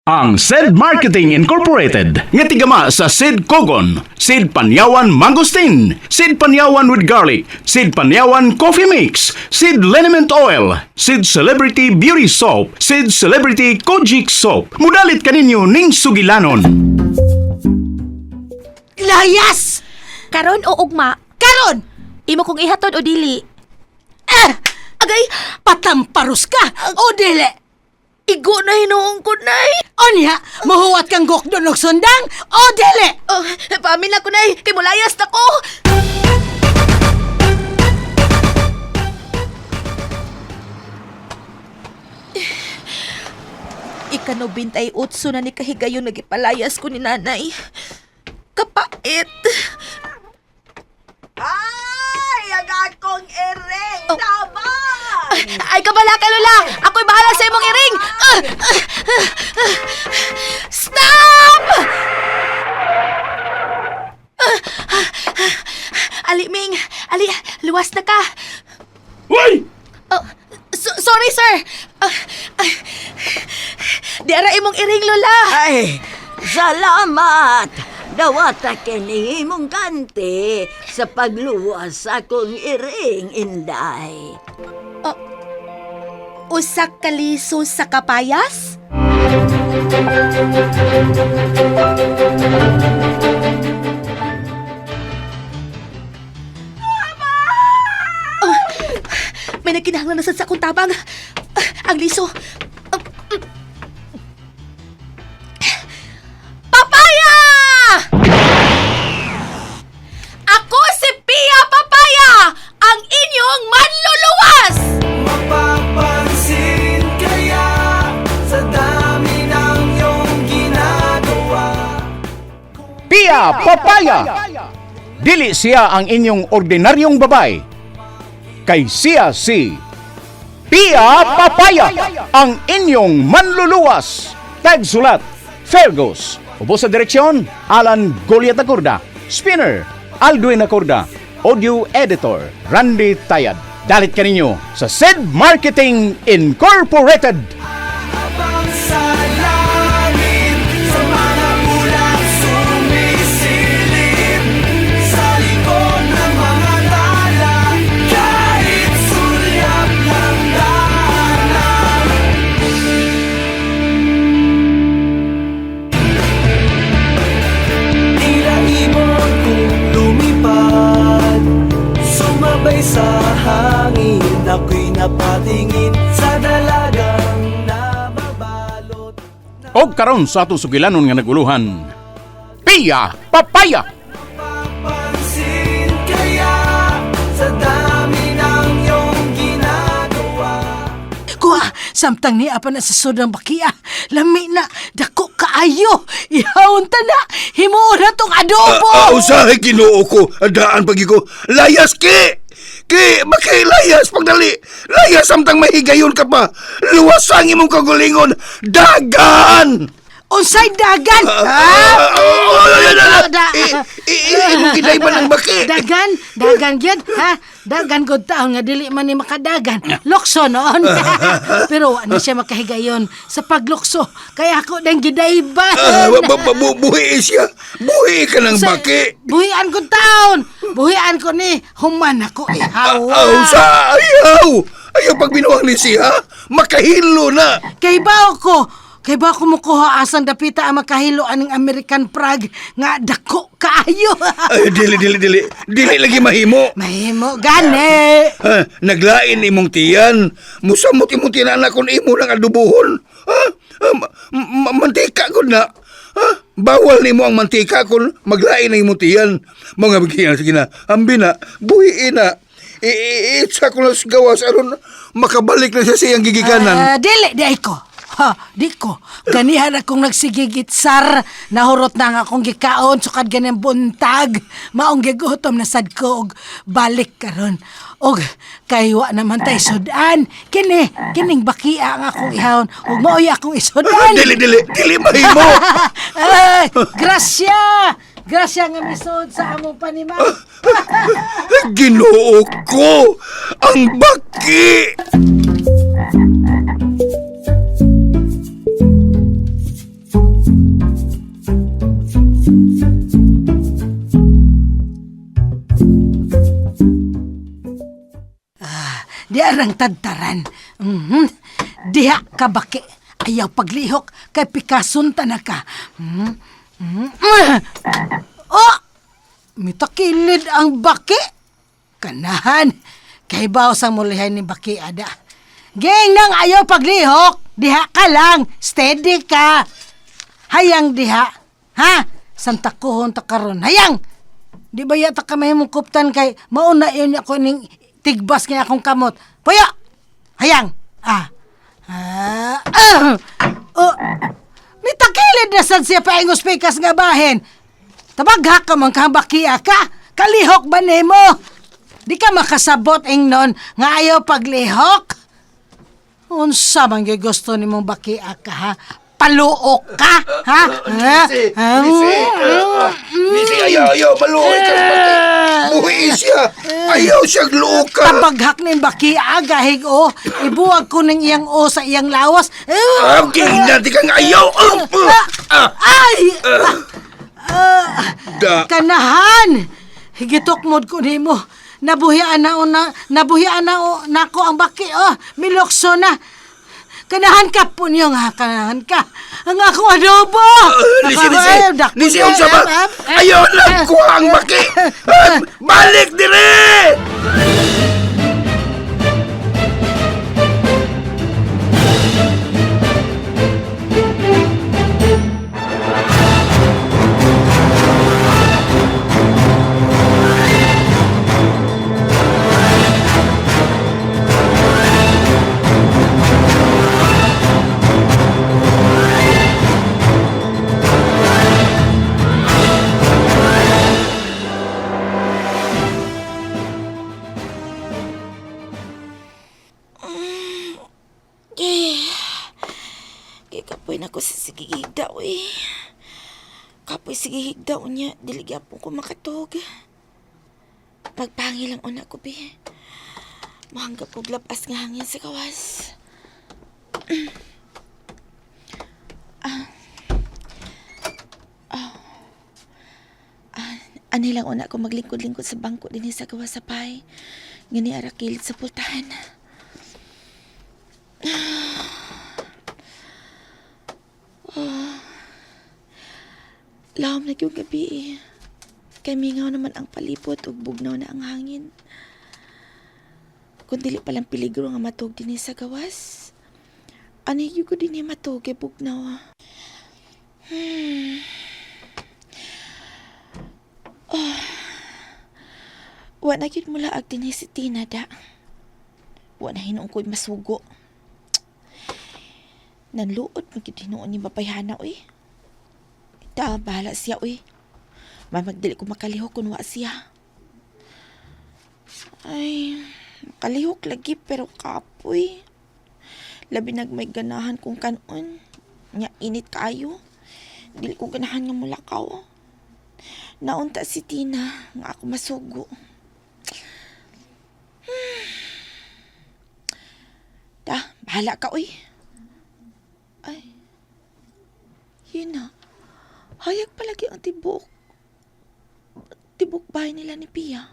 Ang Said Marketing Incorporated nga tigama sa Sid Kogon, Sid Panyawan Mangosteen, Sid Panyawan with Garlic, Sid Panyawan Coffee Mix, Sid Liniment Oil, Sid Celebrity Beauty Soap, Sid Celebrity Kojic Soap. Mudalit kaninyo ning sugilanon. Layas! Karon o ugma? Karon! Imo kong ihatod o dili? Eh! Agay, Patamparus ka! O dili! Igo na hinuong ko, Nay. Onya, mahuwat kang gokdon og sundang? O dili! Oh, paamin na ko, Nay. Kay mulayas na ko. Ika-98 na ni kahigayon nagipalayas ko ni nanay. Kapait. Ay, ang akong iring Oh. tabang! Ay, kabala ka, Lola! Ako'y bahala sa imong iring! Ah! Ah! Ah! Stop! Ah! Ah! Ah! Ali, Ming! Ali, luwas na ka! Uy! Oh, sorry, sir! Ah, ah, di ara imong iring, Lola! Ay, salamat! Dawata kini imong kanti sa pagluwas sa akong iring, Inday. Usa ka liso sa kapayas? Oh, may nagkinahanglan na sad sa akong tabang. Ah, ang liso. Ah, Papaya! Ako si Pia Papaya, ang inyong manluluwas! Mapapansin kaya sa dami ng iyong ginagawa. Pia Papaya! Dili siya ang inyong ordinaryong babay. Kay siya si Pia Papaya, ang inyong manluluwas. Tagsulat, Fergus. Ubo sa direksyon, Alan Goliat Acorda. Spinner, Aldwin Acorda. Audio Editor, Randy Tayad. Dalit kaninyo sa Sid Marketing Incorporated. Habang sa langit, sa mga ulap sumisilip, sa likod ng mga tala, kahit sulyap ng daanan. Tila ibon kong lumipad, sumabay sa hangin, ako'y napatingin sa dalagang nababalot. Og karon sa atong sugilanon nga naguluhan. Pia Papaya! Papansin kaya sa dami ng iyong ginagawa. Kuha, samtang ni apa na sa sudang bakia. Lami na, dako kaayo. Ihawon ta na, himuon na tong adobo. Ah, usahay Ginoo ko, daan pagi ko. Layas ki! Ki, makilayas pagdali. Layas samtang mahigayon ka pa. Luwas ang imong kagulingon. Dagan! Unsay dagan? Ah, Ha? ah, ah, ah, Da- Imong gidayban ang baki. Dagan, dagan gyud, ha? Dagan gud taon nga dili man ni makadagan. Lokso noon. Pero wa na siya makahigayon sa paglukso. Kaya ako dang gidayban. Ah, buhi siya. Buhi ka ng baki. Buhian ko taon. Buhian ko ni human ako ihawa. Aw, sa ayaw! Ayaw pag binuang ni siya, makahilo na. Kay bao ko, kay bao ko mukuha asang dapita ang makahilo aning American Prague nga dako kaayo. Ay, dili, dili, dili. Dili lagi mahimo. Mahimo gani. Ha, naglain imong tiyan. Musamot imong tiyan na kung imo ng adubuhon. Ha? Ha, mantika gud na. Ha? Bawal nimo ang mantika kung maglain ang imong tiyan. Mga bigyan, sige na. Ambi na, buhiin na. Itsa ko na sa gawas aron makabalik na siya sa iyang gigikanan. Ah, dili di ay ko. Ha, di ko. Ganihan akong nagsigigitsar. Nahurot na nga akong gikaon sukad ganang buntag. Maong gigutom na sad ko og balik karon. Og kay wa naman tay sudan. Kini, kining bakia ang akong ihawon ug maoy akong isudan. Dili, dili, dili mahimo. Ay, grasya! Grasya nga misod sa among panimang. Ginoo ko! Ang baki! Tadtaran. Diha ka baki. Ayaw paglihok kay pikason ta na ka. Oh! Mitakilid ang baki. Kanahan. Kay baw sa mulihan ni baki ada. Ging nang ayaw paglihok. Diha ka lang. Steady ka. Hayang diha. Ha? Santa kuhon ta karon. Hayang! Di ba yata ka mahimong kuptan kay mauna yun ako ning tigbas nga akong kamot. Puyo! Hayang! Ah! Ah! Ah! Oh! Mitakilid na sad siya paingos pikas nga bahin. Tabaghak ka man kabakia ka. Kalihok ba nimo? Di ka makasabot ingnon nga ayaw paglihok. Unsa man gyud gusto nimong bakia ka ha? Paluok ka ha? Ha? Nisi, nisi, nisi, ayaw, ayaw, maluoy ka sa baki. Buhi siya. Ayaw siya luoka. Tabaghak ning bakia gahig o. Ibuwag ko ning iyang o sa iyang lawas. Ah, na, di kang ayaw. Ah, Ay! da. Kanahan! Higitok mod ko nimo. Nabuhian na una, nabuhian na o, nako ang baki oh, milokso na. Kanahan ka punyo nga kanahan ka. Ang akong adobo. Nisi, nisi. Ay, dakpo Nisi, na. unsa ba? Ayaw lang kuha ang baki. Ah, balik dire! Eh, kay kapoy na ko sa sigigigdaw eh. Kapoy sigigigdaw niya, dili gyapon ko makatog. Pagpangil ang una ko, bi. Mahanggap ko lapas nga hangin sa kawas. Ah. Ani lang una ko maglingkod-lingkod sa bangko dinhi sa gawas sa pay. Ngani ara kilid sa pultahan. Lahom na yung gabi eh. Kay mingaw naman ang palibot ug bugnaw na ang hangin. Kung dili palang peligro nga matug dinhi sa gawas. Ano yung ko dinhi matug kay bugnaw ah. Oh. Wa na gyud mula ag dinhi si Tina da. Wa na hinuon ko'y masugo. Nanluod man gyud hinuon ni babayhana oy. Ta, bahala siya, uy. Mamagdili ko makalihok kung wa siya. Ay, makalihok lagi pero kapoy. Labi nag may ganahan kong kanon. Nya init kaayo. Dili ko ganahan nga mulakaw. Naunta si Tina nga ako masugo. Ta, bahala ka, uy. Ay, yun na. Hayag palagi ang tibok. Tibok bahay nila ni Pia.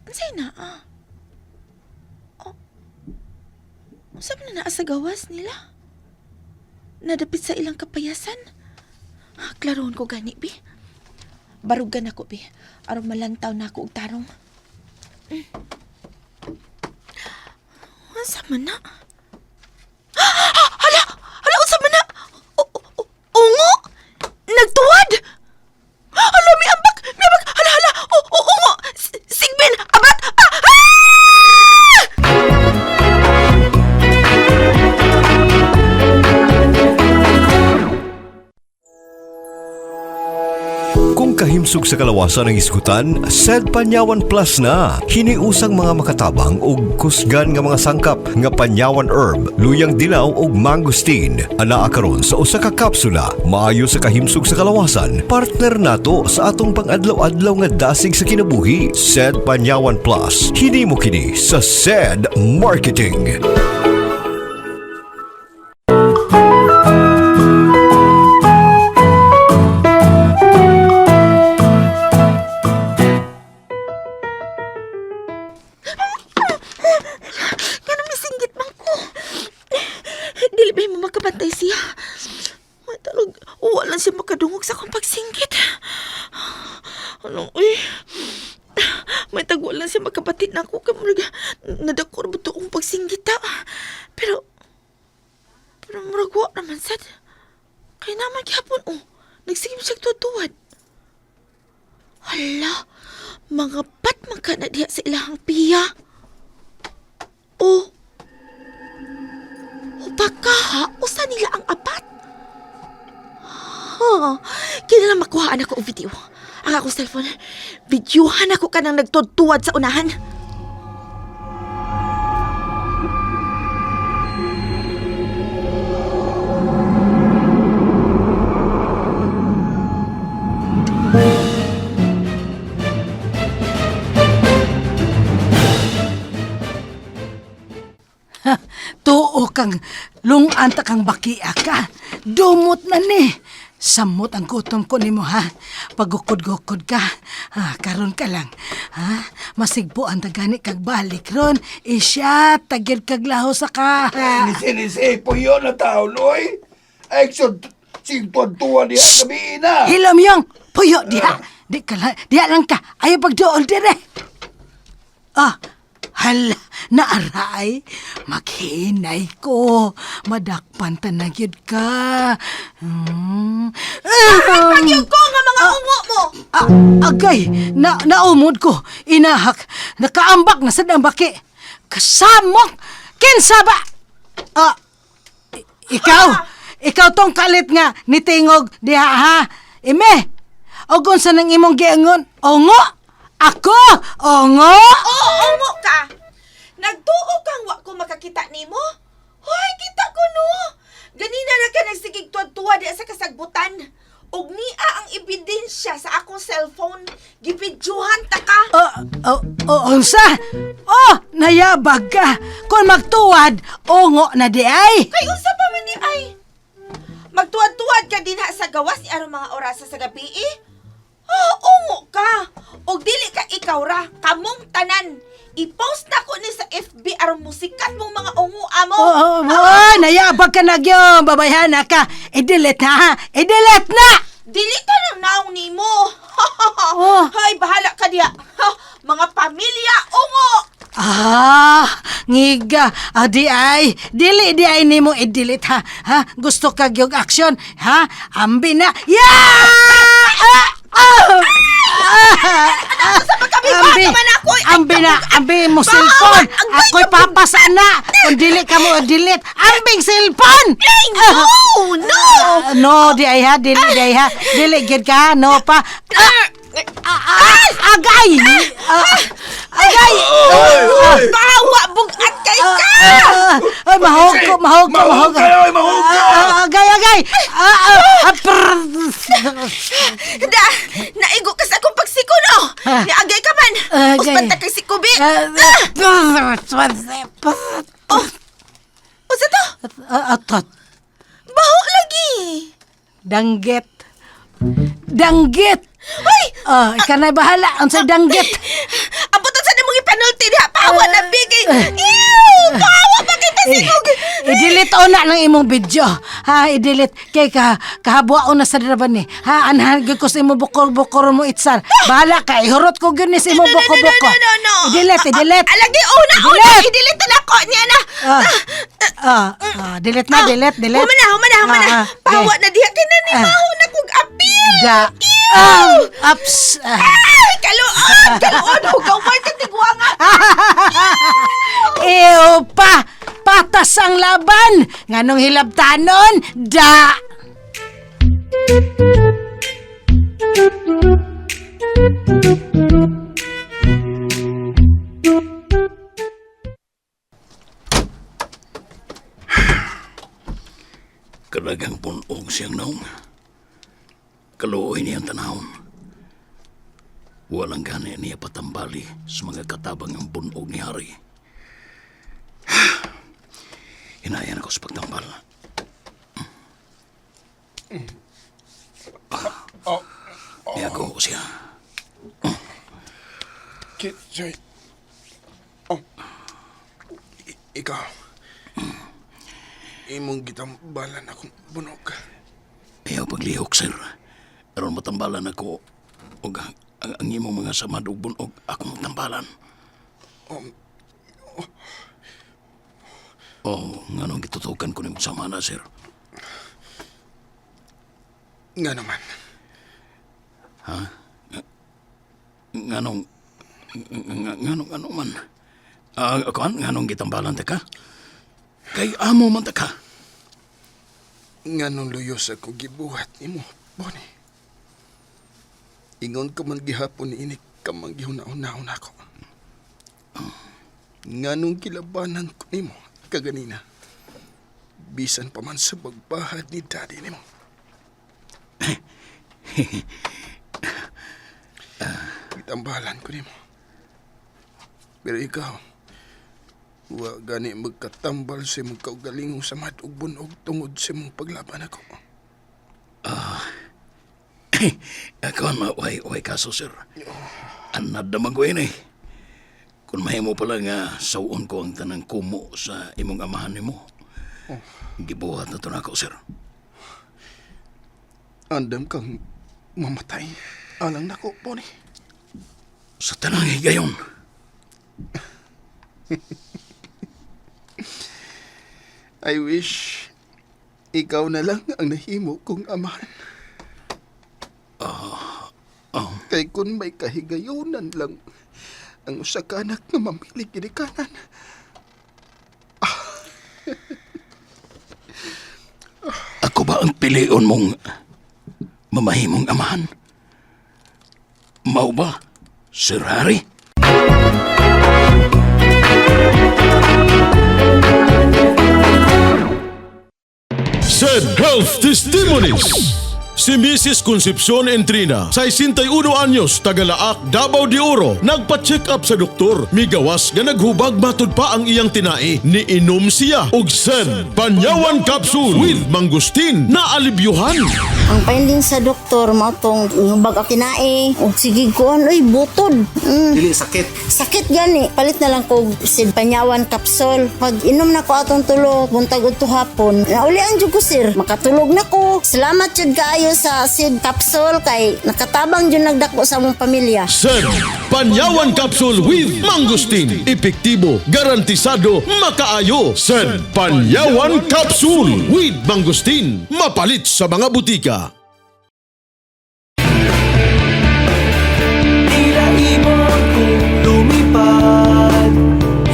Unsay na ah? Oh. Unsa man na naa sa gawas nila? Nadapit sa ilang kapayasan? Ah, klarohon ko gani, bi. Barugan ako, bi. Aron malantaw na ako og tarong. Unsa man na? Ah, hala! Hala, unsa man na? Ungo? Nagtuwad! Hala, may ambak! May ambak! Hala, hala! Ungo! Sigbin! Abat! Ah! Ah! Kung kahimsog sa kalawasan ang isgutan, Sed Panyawan Plus na. Hiniusang mga makatabang og kusgan nga mga sangkap nga Panyawan Herb, luyang dilaw og mangosteen. Anaa karon sa usa ka kapsula, maayo sa kahimsog sa kalawasan. Partner nato sa atong pang-adlaw-adlaw nga dasig sa kinabuhi. Sed Panyawan Plus. Hinimo kini sa Sed Marketing. Talag, wala siya makadungog sa akong pagsinggit. Ano, uy. May tag wala siya makabatit na ako. Kamurag, nadakor ba to akong pagsinggit, ha? Pero, pero murag wa naman sad. Kaya naman gihapon, oh. Nagsigim siya tuwad. Hala, mga bat man ka na diha sa ilahang piya. Oh, o baka ha, usa nila ang apat. Ha, kailan makuhaan ako og video. Ang akong cellphone, videohan ako kanang nagtuwad sa unahan. Tuo kang lungan ta kang bakia ka. Dumot na ni. Samot ang gutom ko nimo ha. Pagukod-gukod ka. Ha, karon ka lang. Ha? Masigbo ang tagani kag balik ron. Isya, tagil kag laho sa ka. Nisi-nisi, puyo na tao, oy. Ay, so, sing tuwan diha, gabi na. Hilom yung puyo diha. Di ka lang, diha lang ka. Ayaw pagduol dire. Ah, hala, naaray. Maghinay ko. Madakpan ta na gyud ka. Hmm. Ah, Ko nga mga ungo mo! Ah, agay, na naumod ko. Inahak, nakaambak na sad ang baki. Kasamok! Kinsa ba? Ah, ikaw, ikaw tong kalit nga nitingog diha ha. Ime, og unsa nang imong giangon? Ongo? Ako? Ongo? Oo, ungo ka! Nagtuo kang wa ko makakita nimo? Hoy, kita ko no! Ganina na ka nagsigig tuwad-tuwad diha sa kasagbutan. Ug niya ang ebidensya sa akong cellphone. Gibidyuhan ta ka. Oh, oh, oh, unsa? Oh, nayabag ka. Kung magtuwad, ongo na di ay. Kay unsa pa man ni ay? Magtuwad-tuwad ka dinha sa gawas ni aron mga orasa sa gabi eh. Oh, ungo ka. Og dili ka ikaw ra, kamong tanan. I-post na ko ni sa FB aron musikat mong mga ungo amo. Oh, oh, oh, nayabag ka na gyud, babayhana ka. I-delete na ha. I-delete na! Dili ka ng naong nimo. Oh. Hay, bahala ka diha. Ha, mga pamilya ungo. Ah, ngiga. Ah, di ay. Dili di ay nimo i-delete ha. Ha? Gusto ka gyud action, ha? Ambi na. Yeah! Ah! Ah! Ah! Sa pagkabiba Ambi, ka man ako. Ay, ambi na, ambi mo cellphone. Agay Ako'y papasa na. Kung dili ka mo delete, ambing cellphone. Ay, no, no. Ah, no, di ay ha, dili di ay ha. Dili gyud ka, ha? No pa. Ah, ah, ah, agay. Ah, agay. Oy, oy. Bawa bugat kay ka. Ah, ay, mahog ko, mahog ko, Mahog mahog ka, oy, mahog ka. Ah, ah, agay, agay. Ah, ah, ah, prr. Da, naigo ka sa akong pagsiko no. Ah. Niagay ka man. Agay. Uspan ta kay sikubi. Ah, ah, Oh. Unsa to? ah, atot. Baho lagi. Danggit. Danggit. Hoy, Ah, ikaw na bahala. Unsay danggit? Abutan sa nimong ipanulti diha. Pawa na bigay. Ew, pawa pa kita sikog. I-delete ona ng imong video. Ha, i-delete. Kay ka kahabuao na sa diraban ni. Ha, anhan gyud ko sa imong bukor-bukor mo itsar. Bahala ka, ihurot ko gyud ni sa imong No, no, no, bukor-bukor. no, no, no. I-delete, i-delete. Alagi, una, una. I-delete. I-delete na ko niya na. Ah, ah, ah, delete na, delete, delete. Humana, humana, humana. Ah, ah, Pawa okay. na diha kay na ni Ah. maho na kog apil. Da. Ah, ups. Ah. Ay, kaluon, kaluon. Hugawan ka tigwanga. Ew pa! Patas ang laban! Nganong hilabtanon? Da! Kalagang punog siyang naong. Kaluoy niyang tanawon. Walang gani niya patambali sa mga katabang ang punog ni Hari. Hinayan ako sa pagtambal. Oh, Niyago ko siya. Kitsoy. Oh. Ikaw. Imong gitambalan akong bunog. Paglihok, sir. Aron matambalan ako og ang imong mga samad ug bunog akong tambalan. Oh, nganong gitutukan ko nimong sama na, sir? Nga naman. Nganong ano man? Ah, kuan, nganong gitambalan ta ka? Kay amo man ta ka. Nganong luyos ako gibuhat nimo, Bonnie. Ingon ko man gihapon ni inik kamang gihuna-unahon ako. Nganong gilabanan ko nimo kaganina. Bisan pa man sa bagbahad ni daddy nimo. Gitambalan ko nimo. Pero ikaw, wa gani magkatambal sa imong kaugalingong samad ug bunog tungod sa imong paglaban ako. Ako ma, way kaso, sir. Anad naman ko yun eh. Kung mahimo pala nga sawon ko ang tanang kumo sa imong amahan nimo. Gibuhat na to nako, sir. Andam kang mamatay. Alang nako, Bonnie. Sa tanang higayon. I wish ikaw na lang ang nahimo kong amahan. Kay kung may kahigayonan lang ang usa ka anak nga mamili ginikanan. Ako ba ang pilion mong mamahimong amahan? Mao ba, Sir Harry? Said Health Testimonies. Si Mrs. Concepcion Entrina, 61 anyos, taga-Laak, Davao de Oro, nagpa-check up sa doktor. Migawas nga naghubag matud pa ang iyang tinai. Niinom siya og Sed Panyawan Capsule with Mangosteen na alibyuhan. Ang finding sa doktor mao tong hubag ang tinai og sige kuan oy butod. Dili sakit. Sakit gani. Palit na lang ko sid Panyawan capsule. Pag inom na ko atong tulo, buntag udto hapon. Naulian jud ko, sir. Makatulog na ko. Salamat jud kaayo sa sid capsule kay nakatabang jud nagdako sa among pamilya. Sed Panyawan Capsule with Mangosteen. Epektibo, garantisado, makaayo. Sed Panyawan Capsule with Mangosteen. Mapalit sa mga butika. Tila ibon kong lumipad,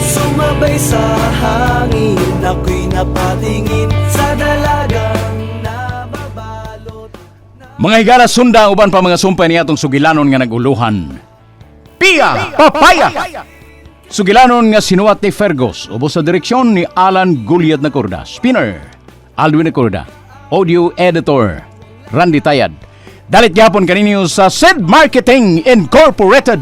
sumabay sa hangin. Ako'y napatingin sa dalagang nababalot. Mga higala, sunda ang uban pa mga sumpay niya atong sugilanon nga naguluhan. Pia Papaya! Sugilanon nga sinuwat ni Fergus, ubos sa direksyon ni Alan Guliat Nacorda. Spinner, Alwin Nacorda. Audio Editor, Randy Tayad. Dalit gyapon kaninyo sa Sid Marketing Incorporated.